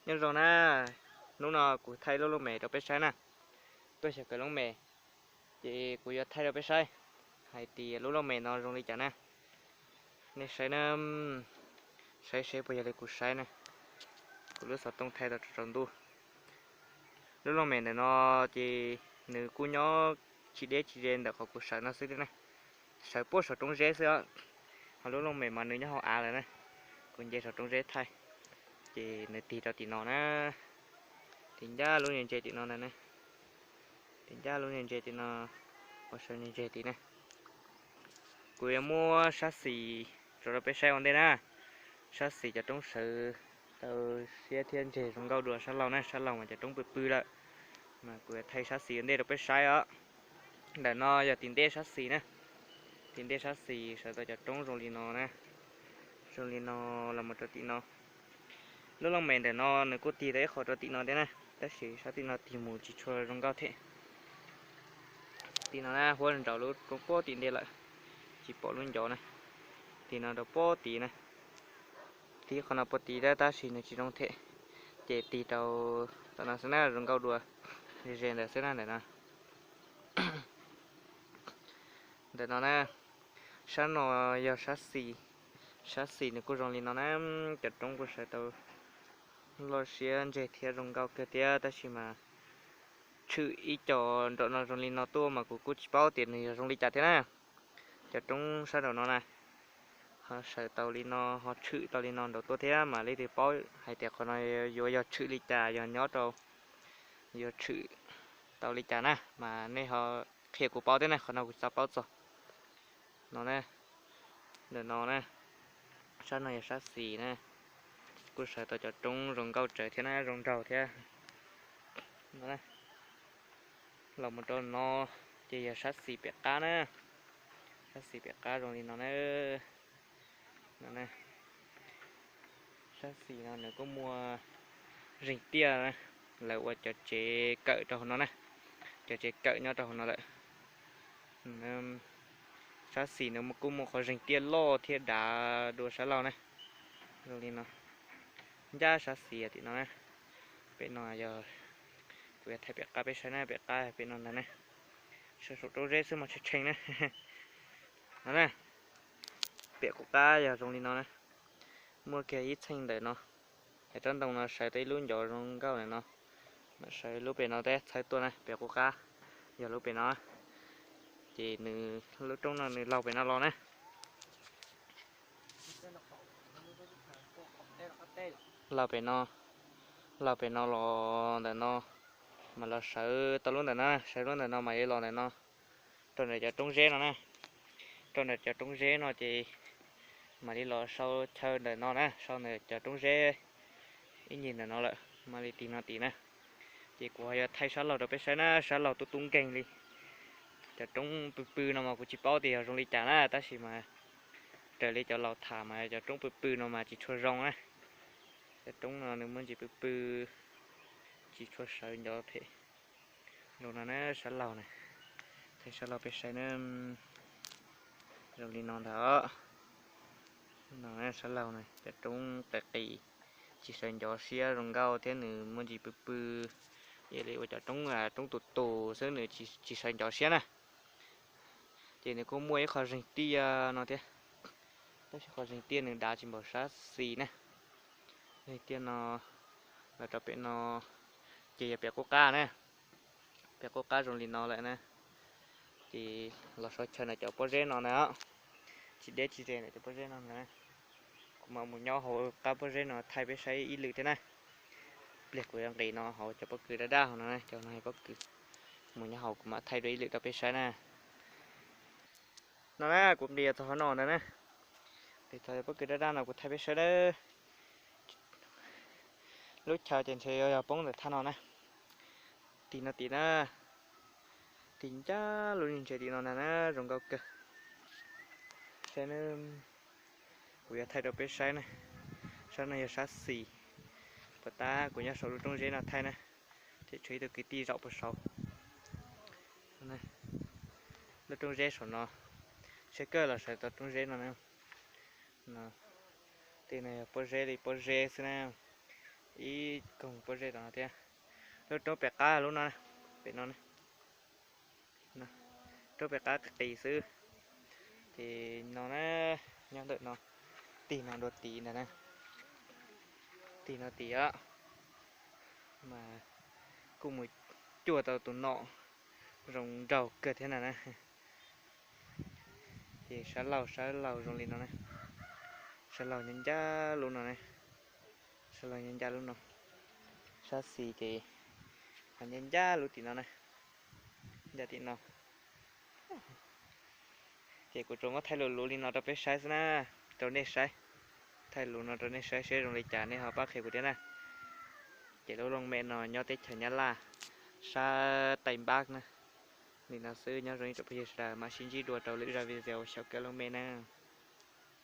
Nyob zoo na, hnub no kuv thaij lub looj mem rau peb saib na. Tuaj xyaum kawm looj mem, ces kuv yuav thaij rau peb saib hais tias lub looj mem no zoo li cas na. Nej saib na, saib seb puas yog li kuv saib na. Kuv lub xov tooj thaij tau tsaus ntuj. Lub looj mem ntawm no ces nws kuj nyob tsis deb tsis ze ntawm qhov kuv sawv no xwb thiab na. Sawv puag saum roob zeb xwb os. Ho lub looj mem mas nws nyob hauv av lawm na. Kuv nce saum roob zeb thaij, ces nws tig rau tim no na. Tig ncaj lub niag ntses tim no ntag na. Tig ncaj lub niag ntses tim no, ua sawv niag ntses tim na. Kuv yuav muab sab xis tso rau peb saib ua ntej na. Sab xis cov roob sawv tau siab thiab ntseg zoo nkauj dua sab laug na, sab laug mas cov roob pw pw lawm. Mas kuv yuav thaij sab xis ua ntej rau peb saib os. Ntawm no yog tim ntej sab xis na. Tim ntej sab xis sawv tau cov roob zoo li no na. Zoo li no los mus rau tim no. Lub looj mem ntawm no nws kuj tig tau ib qho rau tim no thiab na, tab sis sab tim no tig mus tsis tshua zoo nkauj thiab. Tim no na, huab nraus lub roob puag tim ntej lawm, tsis pom lub ncov na. Tim no rau puag tid na. Tig qhov no puag tid tab sis nws tsis zoo thiab, ces tig rau tom no xwb na, zoo nkauj dua ze ze ntawd xwb na ntawm no. Ntawm no na, sab no yog sab xis. Sab xis nws kuj zoo li no na, cov roob kuj sawv tau loj siab ntseg thiab zoo nkauj kawg thiab, tab sis mas tshwm ib co nraum no zoo li no tuaj mas kuv kuj tsis paub tias nws yog zoo li cas thiab na. Cov roob sab nraum no na, ho sawv tau li no, ho tshwm tau li no nraum tuaj thiab mas leej twg paub hais tias qhov no yuav yog tshwm li cas, yog nyob rau, yuav tshwm tau li cas na mas nej ho qhia kuv paub thiab na, qhov no kuv xav paub txog. No na, ntawm no na, sab no yog sab xis na, kuj sawv tau cov roob zoo nkauj tsawv thiab na, zoo nraug thiab. Los mus rau no ces yog sab xis pem qab na, sab xis pem qab zoo li no na. Sab xis no nws kuj muaj zeeg tiaj, lawv ua cov tsev kawm rau hauv no na, cov tsev kawm nyob rau hauv no lawm. Sab xis nws kuj muaj qhov zeeg tiaj loj thiab dav dua sab laug na, zoo li no. Ncaj sab xis tim no na, pem no yog, kuv yuav thaij pem qab peb saib na, pem qab pem no ntag na. Sawv saum roob zeb xwb mas tshee tshee na. No na, pem qub qab yog zoo li no na, muaj kiag ib txheej ntawm no, es rab ntoo no sawv tau ib lub ncov zoo nkauj ntawm no, mam sawv lub pem no thiab txhawb tuaj na, pem qub qab yog lub pem no, ces nws lub roob no nws laug pem no los na. Laug pem no, laug pem no los ntawm no, mas los sawv tau lub ntawm no, sawv lub ntawm no mam li los ntawm no, rau ntawm cov roob zeb no na. Rau ntawm cov roob zeb no ces mam li los sau chaw ntawm no na, sau ntawm cov roob zeb ib ncig ntawm no lawm mam li tig no tim na. Ces kuv ho yuav thaij sab laug rau peb saib na, sab laug tub tub nkeeg li. Cov roob pw pw no mas kuv tsis paub tias yog zoo li cas na, tab sis mas raws li cov laus tham mas cov roob pw pw no mas tsis tshua zoo na. Cov roob no nws muaj ntsis pw pw, tsis tshua sawv ncov phem. Zoo no na sab laug na, thaij sab laug peb saib na, zoo li no ntag. No sab laug na, cov roob qis qis, tsis sawv ncov siab zoo nkauj thiab nws muaj ntsis pw pw, ib yam li ua cov roob, roob tus tus xwb nws tsis sawv ncov siab na. Ces nws kuj muaj ib qho zeeg tiaj no thiab, tab sis qhov zeeg tiaj nws dav tsis npaum sab xis na. Zeeg tiaj no los rau pem no, ces yog pem qub qab na, pem qub qab zoo li no lawm na. Ces los sau chaw ntawm cov pob zeb no na, tsis deb tsis ze ntawm cov pob zeb no na. Kuv mam mus nyob hauv qab pob zeb no thaij peb saib ib lwm thiab na. Pliag kuv yuav nqis no hauv cov pob kws daj daj hauv no, cov no pob kws. Mus nyob hauv kuv mam thaij dua ib lwm rau peb saib na. No na, kuv nqis txog hauv no ntag na. Nqis txog pob kws daj daj no kuv thaij peb saib na. Lub chaw ces ntshe yuav yog poob ntawm thaj no na. Tim no tim na, tim ncaj lub niag ntses tim no ntag na, zoo nkauj kawg. Saib na, kuv yuav thaij rau peb saib na. Sab no yog sab xis, puas tab kuv nyob saum lub roob zeb no thaij na, ces tshuav ib tug kwv tij zaum puag saud. Lub roob zeb saum no, tsheb kawg los sawv tau roob zeb no na. Tej no yog pob zeb li pob zeb xwb na, ib Koog pob zeb tom no thiab. Lub roob pem qab lub no, pem no, roob pem qab qis xwb. Ces no na, nyob ntawm no, tig no dua tid ntag na, tig no tid os. Mas kuj mus cuag tau tus nom zoo nraug kawg thiab na na. Ces sab laug, sab laug zoo li no na, sab laug ncaj ncaj lub no na, sab laug ncaj ncaj lub no, sab xis ces ho ncaj ncaj lub tim no na, ncaj tim no. Ces kuv tsuas muab thaij luv luv li no rau peb saib xwb na, rau nej saib, thaij luv no rau nej saib seb zoo li cas nej ho pab qhia kuv thiab na. Ces lub looj mem no nyob teb chaws Nyab Laj, sab Tây Bắc na. Li no xwb, nyob zoo ib tsoom phooj ywg sawv daws, mam sib ntsib dua rau lwm zaj video xyaum kawm looj mem na.